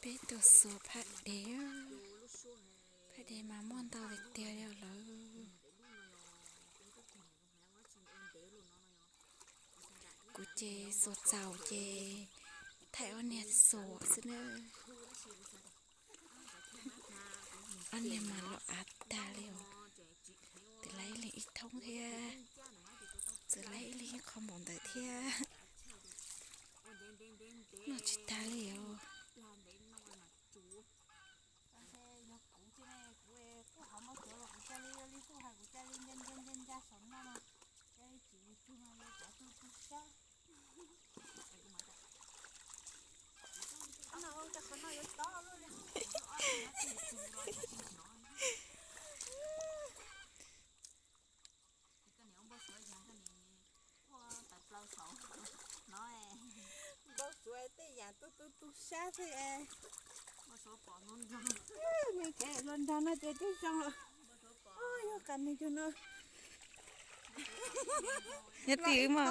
Peb tuaj xuas phab dev, phab dev mas muaj ntau tiag tiag li lawm. Kuv ces xuas txaus ces thaij ob niag xuas xwb na. Ob niag mas los av tag li os. Txawm laib ib leeg ib thoob thiab, txawm laib ib leeg ib qho npaum ntawd thiab, noj tsis tag li os. Npau suav tej yam tu tu tu sab xwb es. Nws kev hluas nraug no ces twb zoo lawm. Yog qas nws cug no. Nyob twj ywm mas.